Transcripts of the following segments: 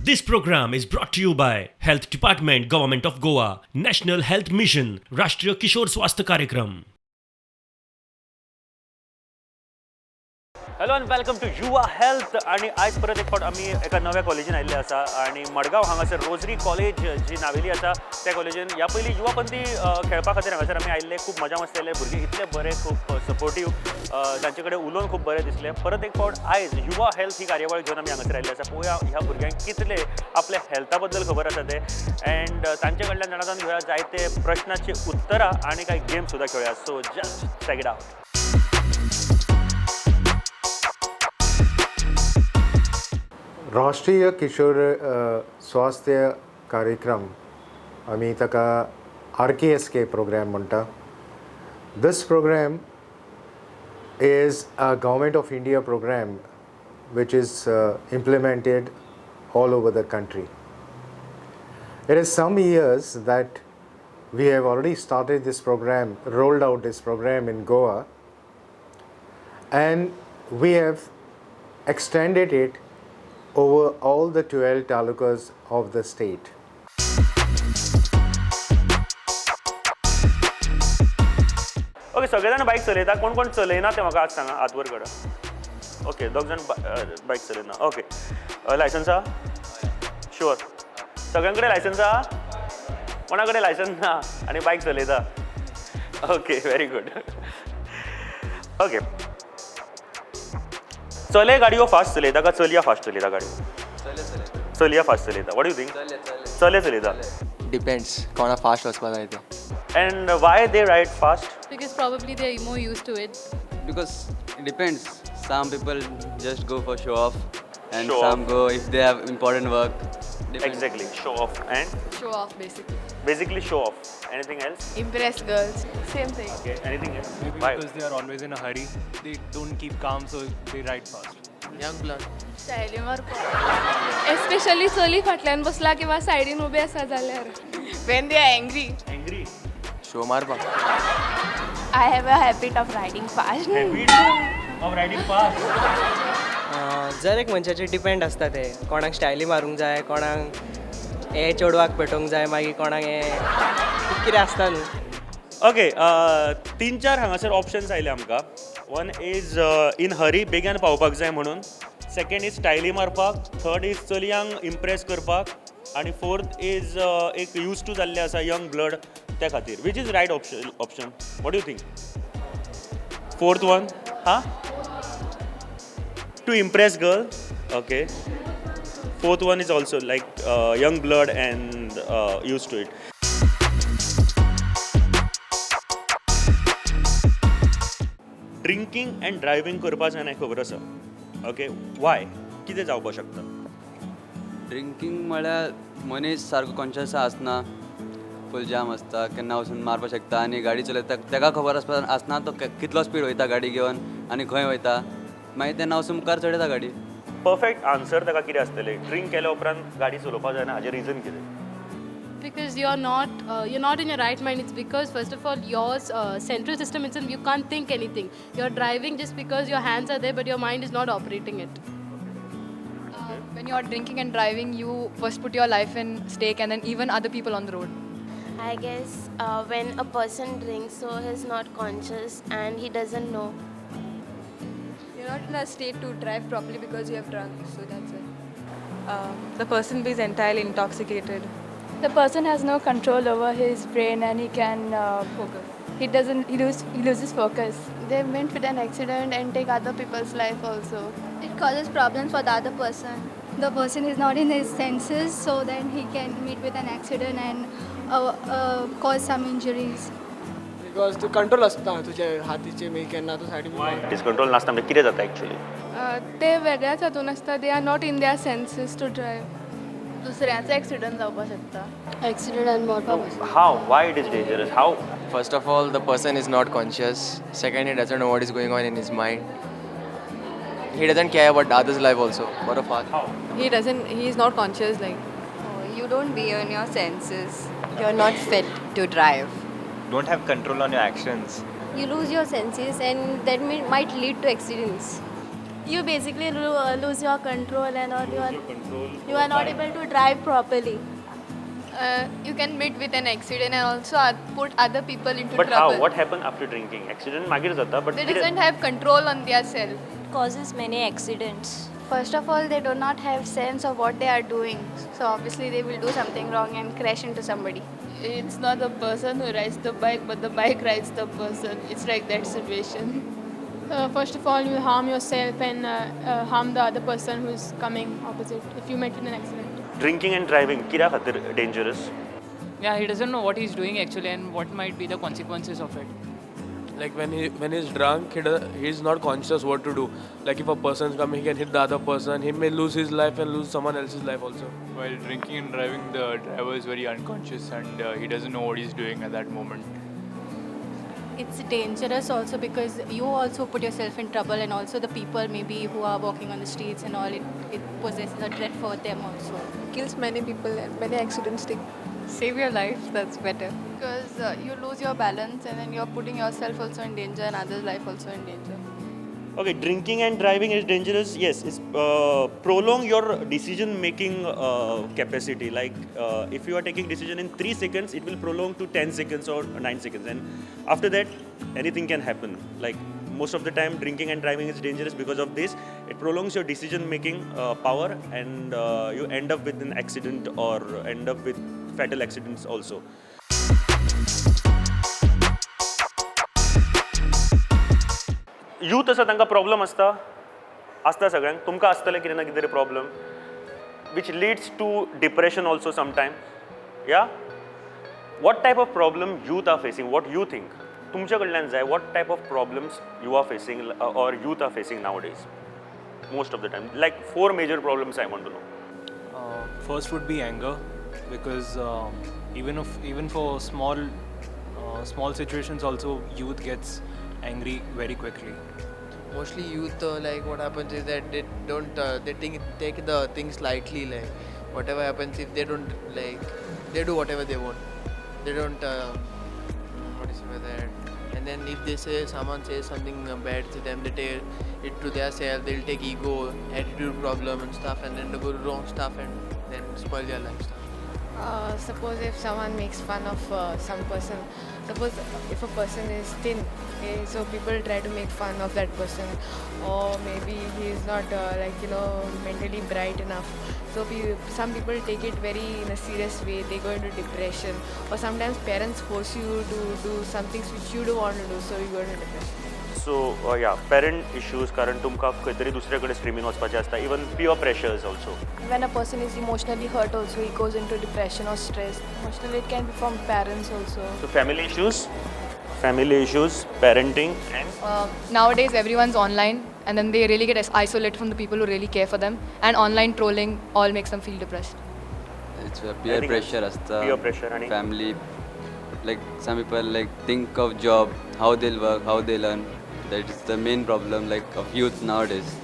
This program is brought to you by Health Department, Government of Goa, National Health Mission, Rashtriya Kishore Swasthya Karyakram. Hello and welcome to Yuva health. आणि आयज परत एक फावट आमी एका नव्या कॉलेजीन आयिल्ले आसा आनी मडगांव हांगासर रोजरी कॉलेज जी नावेली आसा त्या कॉलेजीन ह्या पयलीं युवा पंथी खेळपा खातीर हांगासर आमी आयिल्ले. खूब मजा मस्ती आयले, भुरगीं इतले बरे, खूब सपोर्टीव, तांचे कडेन उलोवन खूब बरें दिसलें. परत एक फावट आयज युवा हेल्थ ही कार्यावळ घेवन आमी हांगासर आयिल्ले आसा. पळोवया ह्या भुरग्यांक कितले आपल्या हेल्था बद्दल खबर आसा ते एंड तांचे कडल्यान जाणा जावन घेवया जायते प्रश्नाची उत्तरां आनी कांय गेम सुद्दां खेळया. So just check it out. Rashtriya Kishore Swasthya Karyakram आमी ताका RKSK programme म्हणटा. This program is a Government of India program which is implemented all over the country. It is some years that we have already started this program, rolled out this program in Goa, and we have extended it over all the 12 talukas of the state. Okay, सगळे जाण बायक चलयता, कोण कोण चलयना ते म्हाका आज सांगा, हात वर करा. ओके, दोग जाण बायक चलयना. ओके, लायसन्स आहा? शुअर? सगळ्यां कडेन लायसन्स आहा? कोणा कडेन लायसन्स ना आनी बायक चलयता? Okay, very good. Okay, चले गाडयो फास्ट चलयता काय चलया फास्ट चलयता गाडयो? चलया फास्ट चलयता. What you think? चले चलयता. डिपेंड्स कोणा फास्ट वचपा जाय ते. And why they ride fast? Because probably they are more used to it. Because it depends. Some people just go for show off, and Show some off. Go if they have important work. Depends. Exactly, show off and Show off basically. Basically show off. Anything else? Impress girls. Same thing. Okay, anything else? Maybe Why? because they are always in a hurry. They don't keep calm, so they ride fast. Young blood. स्टायली मारपाक. Especially चली फाटल्यान बसला किंवा सायडीन उबे आसा जाल्यार. When they are angry. Angry. Show मारपाक. I have a habit of riding fast. Habit of riding fast. जर एक मनशाचेर डिपेंड आसता ते, कोणाक स्टायली मारूंक जाय, कोणाक हे चेडवाक पेटोवंक जाय, मागीर कोणाक हे खूब कितें आसता न्हू. ओके, तीन चार हांगासर ऑप्शन्स आयले आमकां. वन is in हरी, बेगीन पावपाक जाय म्हणून. सेकंड is स्टायली मारपाक. थर्ड is चलयांक इम्प्रेस करपाक. आनी फोर्थ is एक यूज टू जाल्ले आसा यंग ब्लड त्या खातीर. Which is right option? What you think? Fourth one? हा, to impress girl. Okay, fourth one is also like young blood and use to it. Drinking and driving करपा जायना खबर आसा. Okay, Y? कितें जावपाक शकता? ड्रिंकींग म्हळ्यार मनीस सारको कॉन्शियस आसना, फूल जाम आसता, केन्ना वचून मारपाक शकता आनी गाडी चलयता ताका खबर आसना तो कितलो स्पीड वयता गाडी घेवन आनी खंय वयता, मागीर तेन्ना वचून मुखार चडयता गाडी. परफेक्ट आन्सर ताका कितें आसतलें? ड्रिंक केल्या उपरांत गाडी चलोवपाक जायना हाजें रिजन कितें? Because you're not in your right mind. It's because first of all your central system itself, you can't think anything. You're driving just because your hands are there, but your mind is not operating it. When you're drinking and driving, you first put your life in stake and then even other people on the road. I guess when a person drinks, so he's not conscious and he doesn't know. You're not in a state to drive properly because you have drunk, so that's it. The person is entirely intoxicated. The person has no control over his brain and he can focus. He doesn't. He loses focus. They meet with an accident and take other people's life also. It causes problems for the other person. The person is not in his senses, so then he can meet with an accident and cause some injuries. Because to control असता तुझे हातीचे मी केन्ना तू सायडीन. डिसकंट्रोल नासता म्हणजे कितें जाता actually? ते वेगळ्याच हातून आसता. They are not in their senses to drive. दुसऱ्याचो एक्सिडंट जावपाक शकता. एक्सिडंट आनी मरपाक. How? Why it is dangerous? How? First of all, the person is not conscious. Second, he doesn't know what is going on in his mind. He doesn't care about others' life also. What a fuck. How? He doesn't. He is not conscious. Like, oh, you don't be in your senses. You're not fit to drive. Don't have control on your actions. You lose your senses and that might lead to accidents. You basically lose your control and all. You are not able to drive properly. You can meet with an accident and also put other people into but trouble. But how? What happened after drinking? Accident magir jata, but they doesn't have control on their self. It causes many accidents. First of all, they do not have sense of what they are doing. So obviously they will do something wrong and crash into somebody. It's not the person who rides the bike, but the bike rides the person. It's like that situation. First of all, you harm yourself and harm the other person who is coming opposite if you met in an accident. Drinking and driving, kira khatir dangerous? Yeah, he doesn't know what he's doing actually and what might be the consequences of it. Like when he's drunk, he's not conscious what to do. Like if a person's coming, he can hit the other person. He may lose his life and lose someone else's life also. While drinking and driving, the driver is very unconscious and he doesn't know what he's doing at that moment. It's dangerous also because you also put yourself in trouble, and also the people maybe who are walking on the streets and all, it possesses a threat for them also. Kills many people and many accidents take. Save your life, that's better. Because you lose your balance and then you're putting yourself also in danger and others' life also in danger. Okay, drinking and driving is dangerous. Yes, it's prolong your decision making capacity. Like if you are taking decision in 3 seconds, it will prolong to 10 seconds or 9 seconds. And after that, anything can happen. Like most of the time, drinking and driving is dangerous because of this. It prolongs your decision making power, and you end up with an accident or end up with fatal accidents also. Youth आसा तांकां problem आसता आसता सगळ्यांक, तुमकां आसतलें कितें ना कितें तरी problem which leads to depression also sometime. Yeah, what type of problem youth are facing, what you think तुमच्या कडल्यान जाय, what type of problems you are facing or youth are facing nowadays most of the time? Like 4 major problems I want to know. First would be anger, because even for small situations also youth gets angry very quickly. Mostly youth, like what happens is that they don't they take the things lightly. Like whatever happens, if they don't like, they do whatever they want. They don't what is it that? And then if they say someone says something bad to them, they take it to their self. They'll take ego, attitude problem and stuff, and then they go to wrong stuff and then spoil their lifestyle. Suppose if someone makes fun of some person, suppose if a person is thin, okay, so people try to make fun of that person, or maybe he is not like, you know, mentally bright enough. So some people take it very in a serious way, they go into depression, or sometimes parents force you to do some things which you don't want to do, so you go into depression. So yeah, parent issues, कारण तुमकां खंय तरी दुसरे कडेन स्ट्रिमीन वचपाचें आसता, even peer pressures also. When a person is emotionally hurt also, he goes into depression or stress. Emotionally it can be from parents also. So family issues, parenting and? Nowadays everyone's online and then they really get isolated from the people who really care for them, and online trolling all makes them feel depressed. It's peer pressure asta. Peer pressure and family, like some people like think of job, how they'll work, how they'll earn. That is the main problem like of youth nowadays.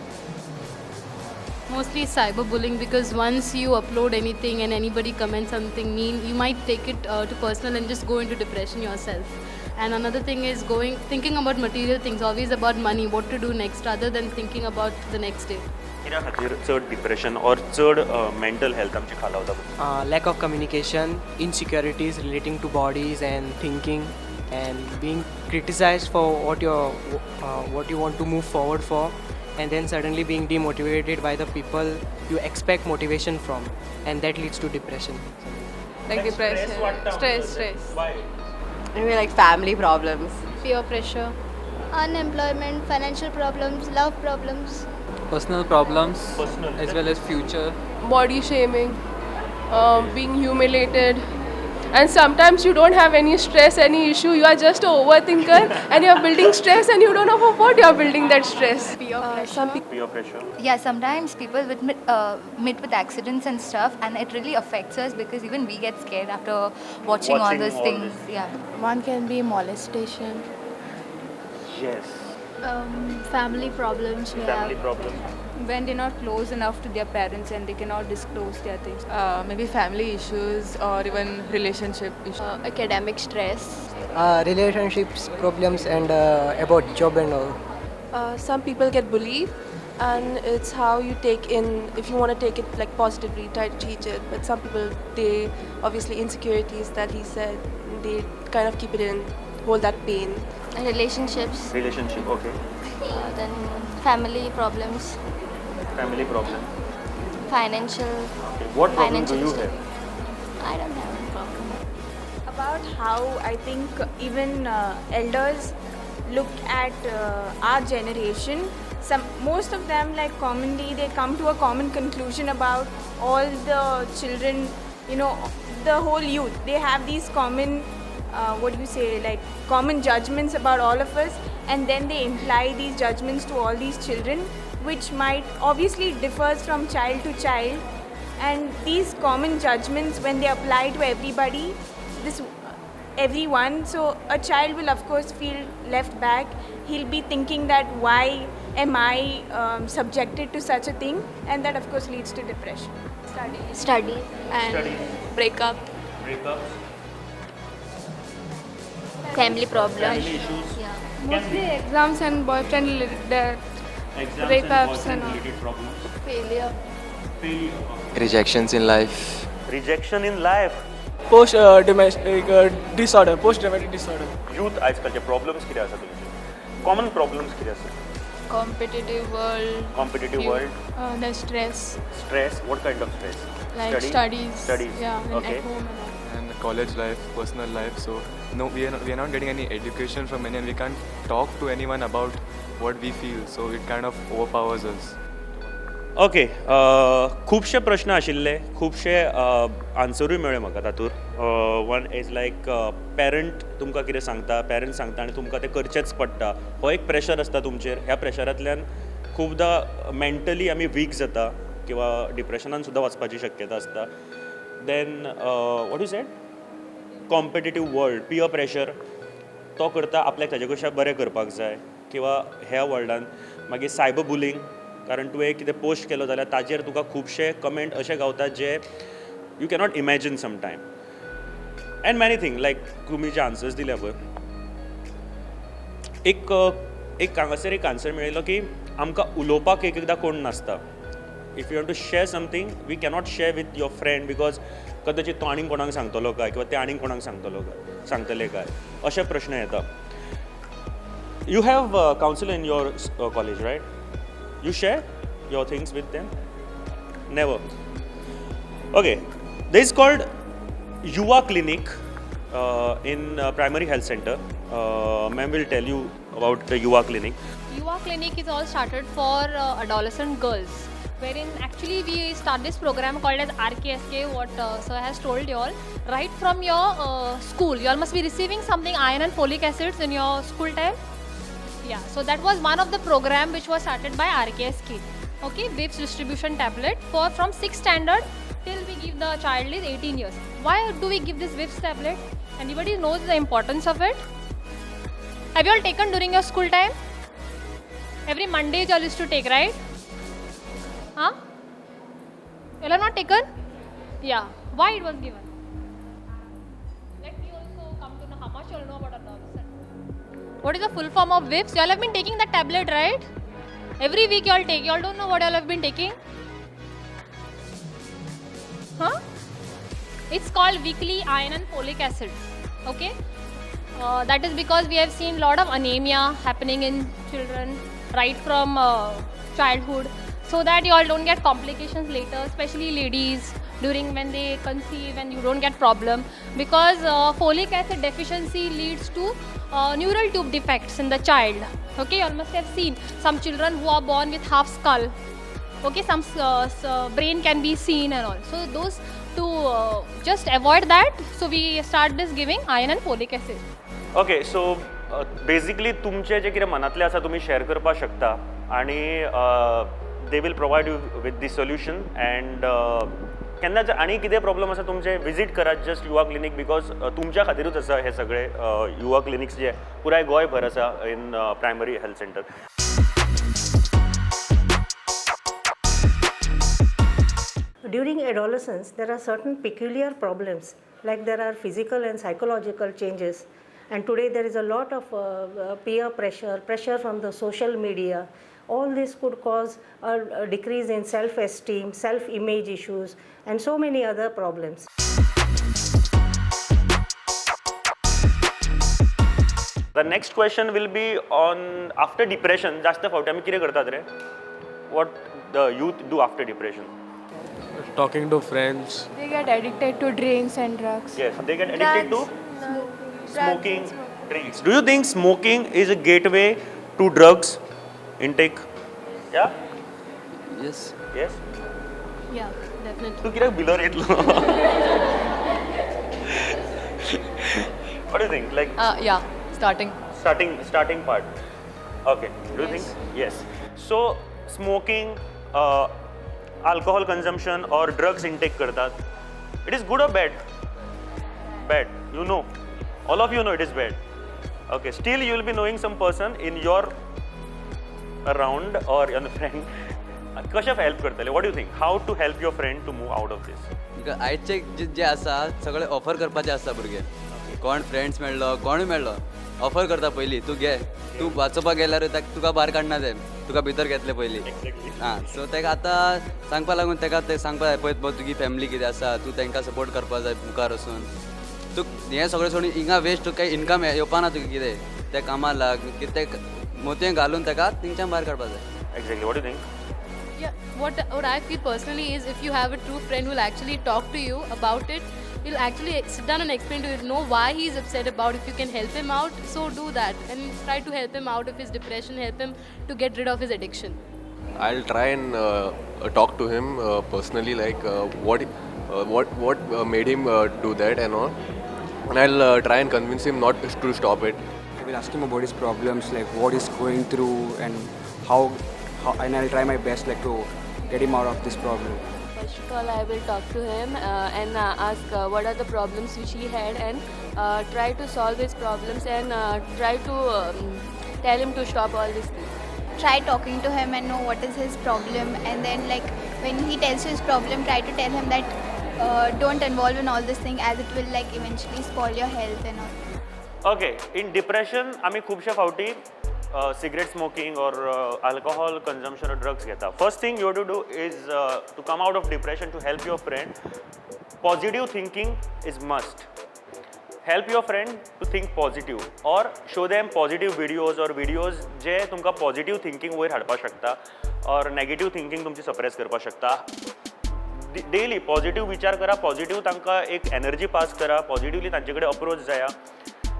Mostly cyberbullying, because once you upload anything and anybody comments something mean, you might take it to personal and just go into depression yourself. And another thing is thinking about material things, always about money, what to do next, rather than thinking about the next day. कित्या खातीर चड depression or चड mental health आमची खालावता? Lack of communication, insecurities relating to bodies and thinking, and being criticized for what you want to move forward for, and then suddenly being demotivated by the people you expect motivation from, and that leads to depression. Like depression, stress. Why? Maybe like family problems, peer pressure, unemployment, financial problems, love problems, personal problems, as well as future, body shaming, being humiliated. And sometimes you don't have any stress, any issue, you are just an overthinker and you are building stress and you don't know for what you are building that stress. Peer pressure. Peer pressure. Yeah, sometimes people meet with accidents and stuff, and it really affects us because even we get scared after watching all those things. Yeah. One can be molestation. Yes. Family problems. Family problems. When they're not close enough to their parents and they cannot disclose their things. Maybe family issues or even relationship issues. Academic stress. Relationships problems and about job and all. Some people get bullied And it's how you take in, if you want to take it like positively, try to change it. But some people, they obviously insecurities that he said, they kind of keep it in, hold that pain. Relationships. Relationship, okay. Then family problems. Family problem. Financial. Okay. What problem do you have? I don't have any problem. About how I think even elders look at our generation. Most of them, like commonly, they come to a common conclusion about all the children, you know, the whole youth. They have these common, common judgments about all of us, and then they imply these judgments to all these children, which might obviously differs from child to child. And these common judgments, when they apply to everybody, everyone, so a child will of course feel left back. He'll be thinking that why am I subjected to such a thing, and that of course leads to depression. Study and studies. Breakup. Breakups. Family problems. Family issues. Yeah. Mostly exams and boyfriend related. Exams breakups and boyfriend and related problems. Failure. Failure. Rejections in life. Rejection in life. Post disorder, post traumatic disorder. Youth आजकालचे problems कितें आसा तुमचे? Common problems कितें आसा? Competitive world. Competitive world. The stress. Stress. What kind of stress? Like studies. Studies. Yeah. And okay. At home and all. And college life, personal life. So no, we are not getting any education from anyone. We can't talk to anyone about what we feel. So it kind of overpowers us. Okay, खुबशे प्रश्न आशिल्ले, खुबशे आन्सरूय मेळ्ळे म्हाका तातूंत. One is like parent तुमकां कितें सांगता, पेरंट सांगता आनी तुमकां तें करचेंच पडटा, हो एक प्रेशर आसता तुमचेर. ह्या प्रेशरांतल्यान खुबदां मेंटली आमी वीक जाता किंवा डिप्रेशनान सुद्दां वचपाची शक्यता आसता. Then what you said, competitive world, peer pressure, तो करता आपल्याक ताजे पेक्षा बरें करपाक जाय किंवा ह्या वर्ल्डान. मागीर सायबर बुलींग, कारण तुवें कितें पोस्ट केलो जाल्यार ताजेर तुका खुबशे कमेंट अशे गावतात जे you cannot imagine sometime. And many thing like तुमी जे आन्सर्स दिल्या पळय, एक एक हांगासर एक आन्सर मेळिल्लो की आमकां उलोवपाक एक एकदां कोण नासता. If you want to share something, we cannot share with your friend because कदाचित तो आनीक कोणाक सांगतलो काय किंवा ते आनीक कोणाक सांगतलो काय सांगतले काय, अशे प्रश्न येता. You have counsellor in your college, right? You share your things with them? Never. Okay, this is called Yuva Clinic in Primary Health Center. Ma'am will tell you about the Yuva Clinic. Yuva Clinic is all started for adolescent girls, wherein actually we start this program called as RKSK, what sir has told you all, right from your school. You all must be receiving something iron and folic acids in your school time. Yeah, so that was one of the program which was started by RKSK. Okay, WIPS distribution tablet for from 6th standard till we give the child is 18 years. Why do we give this WIPS tablet? Anybody knows the importance of it? Have you all taken during your school time? Every Monday you all used to take, right? Huh? You all have not taken? Yeah. Why it was given? Let me also come to know how much you all know about adolescent. What is the full form of WIPS? You all have been taking the tablet, right? Every week you all take. You all don't know what you all have been taking? Huh? It's called weekly iron and folic acid. Okay? That is because we have seen lot of anemia happening in children right from childhood, so that you all don't get complications later, especially ladies during when they conceive and you don't get problem, because folic acid deficiency leads to neural tube defects in the child. Okay, you all must have seen some children who are born with half skull. Okay, some brain can be seen and all. So those to just avoid that, so we start this giving iron and folic acid. Okay, so basically तुमचे जे कितें मनांतलें आसा तुमी share करपाक शकता आनी they will provide you with the solution. And केन्ना जर आनी कितें प्रॉब्लम आसा तुमचे, विजीट करात जस्ट युवा क्लिनीक, because तुमच्या खातीरूच आसा हे सगळे युवा क्लिनिक्स जे पुराय गोंयभर आसा in primary health centre. During adolescence, there are certain peculiar problems, like there are physical and psychological changes And today there is a lot of peer pressure, pressure from the social media. All this could cause a decrease in self-esteem, self-image issues, and so many other problems. The next question will be on after depression. जास्त फावटी आमी कितें करतात रे? What the youth do after depression? Talking to friends. They get addicted to drinks and drugs. Yes, they get addicted to smoking, drinks. Do you think smoking is a gateway to drugs intake? Yeah? Yes. Yes? Yeah, definitely. तू कित्याक बिलर येतलो? What do you think? Like yeah, starting. Starting part. Okay. Do you think? Yes. So smoking, alcohol consumption or drugs intake करतात. It is good or bad? Bad. You know. All of you know it is bad. Okay. Still you will be knowing some person in your around or your friend. कशें help करतले? What do you think? How to help your friend to move out of this? आयचे जे आसा सगळे offer करपाचे आसता भुरगे. कोण friends मेळ्ळो, कोणूय मेळ्ळो, ऑफर करता पयलीं तूं घे, तूं वाचोवपाक गेल्यार तुका भायर काडना ते, तुका भितर घेतले पयलीं. आं, सो ताका आतां सांगपा लागून ताका तें सांगपा जाय, पळय तुजी फॅमिली कितें आसा, तूं तांकां सपोर्ट करपा जाय मुखार वचून. तूं हें सगळें सोडून हिंगा वेस्ट तुका इनकम येवपा ना तुका कितें, त्या कामाक लाग, कितें मोतयें घालून ताका थिंगच्यान भायर काडपा जाय. Exactly. What do you think? Yeah, what I feel personally is if you have a true friend who will actually talk to you about it, he'll actually sit down and explain to you, know why he's upset about, if you can help him out, so do that and try to help him out of his depression, help him to get rid of his addiction. I'll try and talk to him personally, like what made him do that and all, and I'll try and convince him not to stop it. I will ask him about his problems, like what he's going through and how and I'll try my best like to get him out of this problem. First of all, I will talk to him and ask what are the problems which he had and try to solve his problems and try to tell him to stop all these things. Try talking to him and know what is his problem, and then like when he tells you his problem, try to tell him that don't involve in all this thing as it will like eventually spoil your health and all. Okay, in depression, आमी खुबशे फावटी cigarette smoking or alcohol consumption or drugs घेता. First thing you have to do is to come out of depression, to help your friend. Positive thinking is must. Help your friend to think positive or show them positive videos or videos जे तुमकां positive thinking वयर हाडपाक शकता or negative thinking तुमची suppress करपाक शकता. Daily positive विचार करा, positive तांकां एक energy pass करा, positively तांचे कडेन approach जाया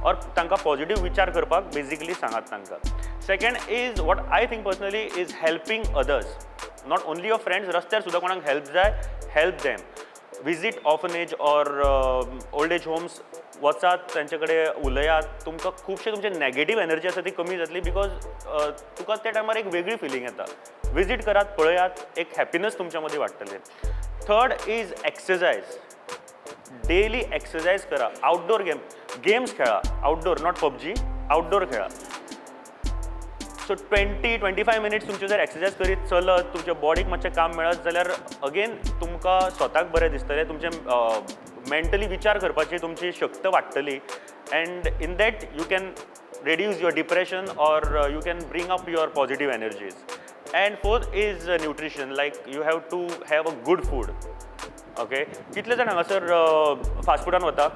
or तांकां positive विचार करपाक basically सांगात तांकां. Second is what I think personally is helping others. Not only your friends, रस्त्यार सुद्दां कोणाक help जाय, help them. Visit orphanage or old age homes, वचात तांचे कडेन उलयात, तुमकां खुबशे तुमचे नेगेटीव एनर्जी आसा ती कमी जातली because तुका त्या टायमार एक वेगळी फिलींग येता. विजीट करात, पळयात, एक हॅपीनस तुमच्या मदीं वाडटलें. Third is exercise. Daily exercise करा, आउटडोर गेम्स खेळा, आउटडोर not PUBG, outdoor खेळा. सो 20-25 मिनिट्स तुमचे जर एक्सरसाइज करीत चलत तुमच्या बॉडीक मातशें काम मेळत जाल्यार अगेन तुमकां स्वताक बरें दिसतलें, तुमचें मेंटली विचार करपाची तुमची शक्त वाडटली and in that you can reduce your depression or you can bring up your positive energies. And fourth is nutrition, like you have to have a good food. Okay, कितले जाण हांगासर फास्ट फुडान वता?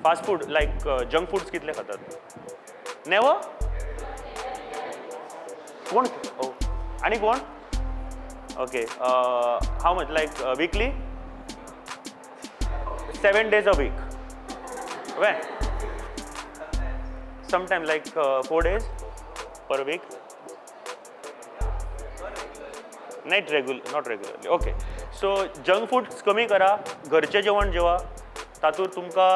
Fast food like junk foods कितले खातात? Never? कोण? आनी कोण? Okay, how much like weekly? 7 days a week. When? Sometime like 4 days per week. Not regularly. Okay. So junk foods कमी करा, घरचें जेवण जेवा, तातूंत तुमकां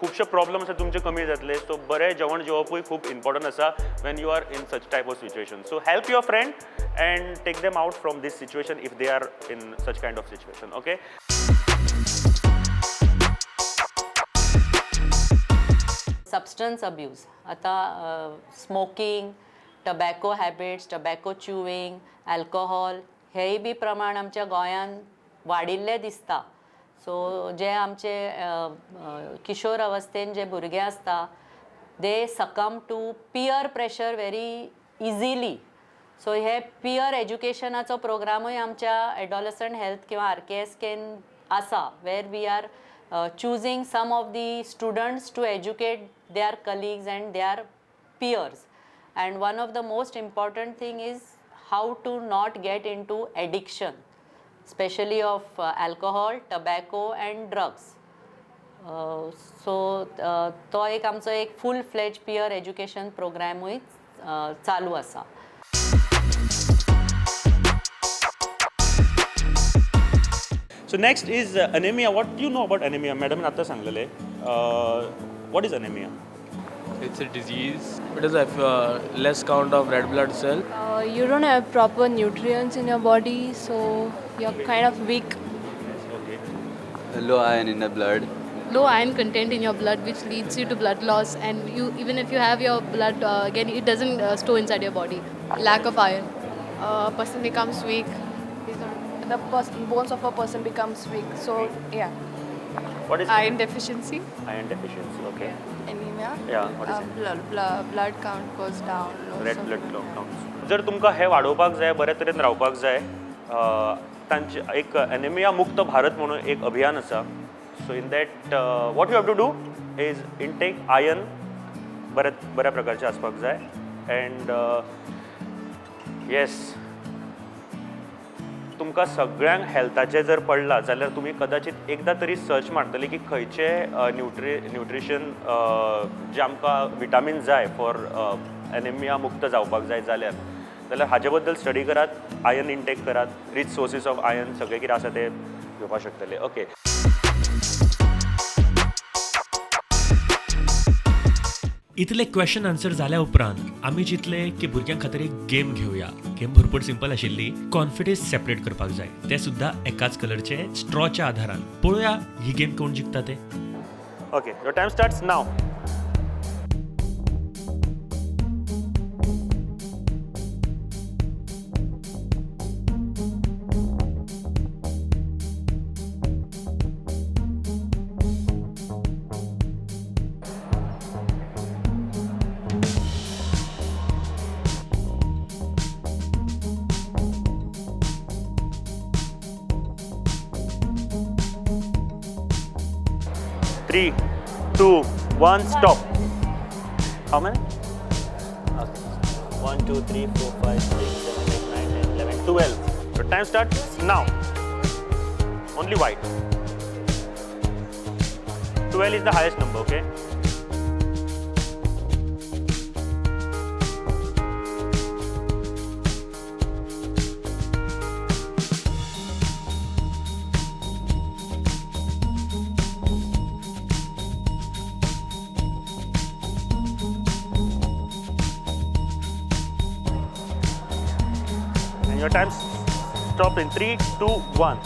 खुबशे प्रॉब्लम्स आसा तुमचे कमी जातले. सो बरें जेवण जेवपूय खूब इम्पॉर्टंट आसा when you are in such type of situation. So help your friend and take them out from this situation if they are in such kind of situation. Okay. Substance abuse, आता smoking, tobacco habits, tobacco chewing, alcohol हेय बी प्रमाण आमच्या गोंयांत वाडिल्लें दिसता. So जे आमचे किशोर अवस्थेन जे भुरगे आसता they succumb to peer pressure very easily. So hey पियर एज्युकेशनाचो प्रोग्रामूय आमच्या एडोलसंट हेल्थ किंवा are के एस केन आसा, where we are choosing some of the students to educate their colleagues and their peers. And one of the most important thing is how to not get into addiction, especially of alcohol, tobacco and drugs. So तो एक आमचो एक फूल fledge पियर education प्रोग्रामूय चालू आसा. So next is anemia. What do you know about anemia? Madam आतां सांगलेलें. What is anemia? It's a disease. It is a less count of red blood cell. You don't have proper nutrients in your body, so you're kind of weak. Okay. Low iron in the blood. Low iron content in your blood, which leads you to blood loss, and you even if you have your blood, again it doesn't store inside your body. Lack of iron. Person becomes weak. The bones of a person becomes weak. So yeah. What is iron deficiency? Iron deficiency, okay. Yeah. Anemia. Yeah, what is it? Blood count goes down. Red blood counts. जर तुमकां हे वाडोवपाक जाय, बरे तरेन रावपाक जाय, तांचे एक एनिमिया मुक्त भारत म्हणून एक अभियान आसा. So in that what you have to do is intake iron बऱ्या प्रकारचे आसपाक जाय. अँड येस, तुमकां सगळ्यांक हेल्थाचें जर पडलां जाल्यार तुमी कदाचित एकदां तरी सर्च मारतली की खंयचे न्युट्रिशन जे आमकां विटामीन जाय फॉर एनिमिया मुक्त जावपाक जाय जाल्यार जाल्यार हाजे बद्दल स्टडी करात, आयर्न इनटेक करात, रीच सोर्सीस ऑफ आयर्न सगळें कितें आसा तें घेवपाक शकतले. ओके. इतले क्वेश्चन आन्सर जाल्या उपरांत आमी चिंतले की भुरग्यां खातीर एक गेम घेवया. गेम भरपूर सिंपल आशिल्ली. कॉन्फिडन्स सेपरेट करपाक जाय, ते सुद्दां एकाच कलरचे स्ट्रॉच्या आधारान. पळोवया ही गेम कोण जिखता ते. Okay, your time starts now. 3, 2, 1, stop. How many? Okay. 1, 2, 3, 4, 5, 6, 7, 8, 9, 10, 11, 12. So time starts now. Only white. 12 is the highest number, okay? Your time stopped in 3, 2, 1.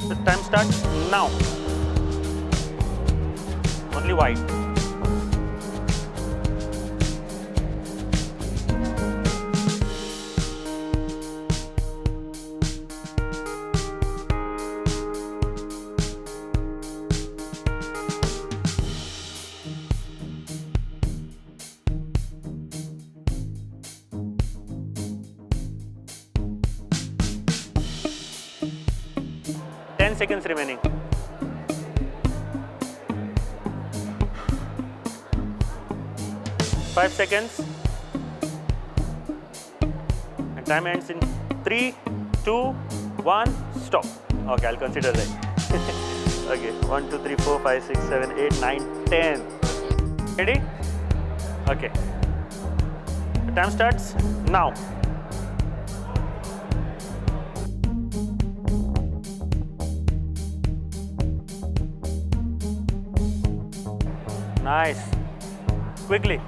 The time starts now. Only white. Seconds remaining. 5 seconds. And time ends in 3, 2, 1, stop. Okay, I'll consider that. Okay, 1, 2, 3, 4, 5, 6, 7, 8, 9, 10. Ready? Okay. The time starts now. Nice. Quickly.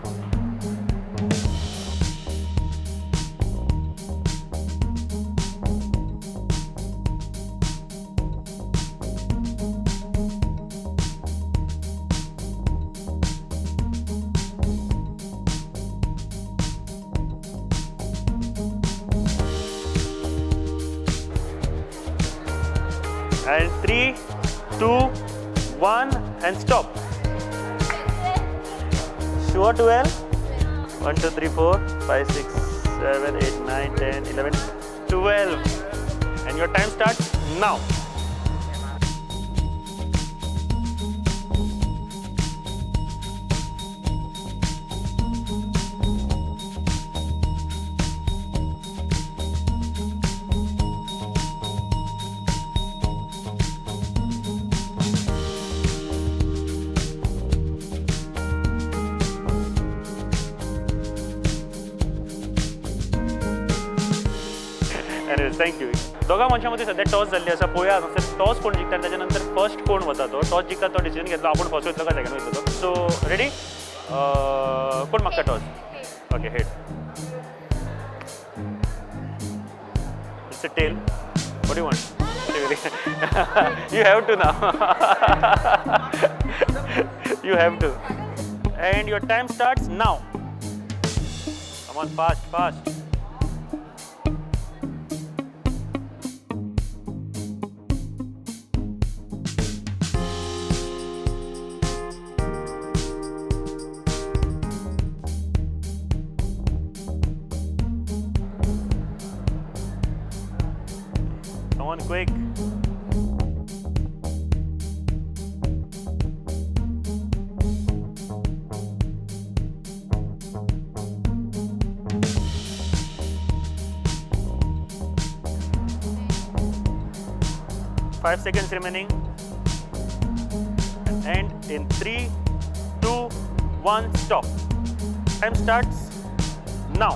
And 3, 2 1 and stop. Sure 12? 1 2 3 4 5 6 7 8 9 10 11 12. And your time starts now. Thank you. दोगा मनशां मदीं सद्या toss जाल्ली आसा. पळोवया हांगासर toss कोण जिखता आनी ताच्या नंतर फर्स्ट कोण वता तो. टॉस जिखता तो डिसिजन घेतलो आपूण फर्स्ट वयतलो काय सेकंड वयतलो तो. So ready? कोण मागता toss? Okay, head. It's a tail. What you want? You have to now. You have to. And your time starts now. Come on, fast, fast. Come on, quick. Five seconds remaining. And in 3, 2, 1, stop. Time starts now.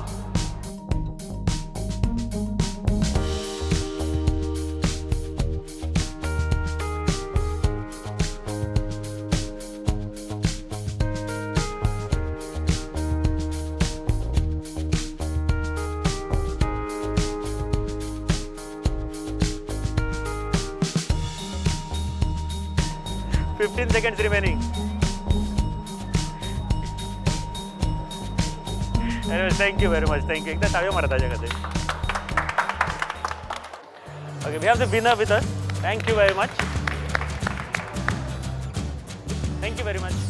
15 seconds remaining. Anyway, thank you very much. Thank you. एकदा ताळयो मारा ताज्या खातीर. Okay, we have the winner with us. Thank you very much. Thank you very much.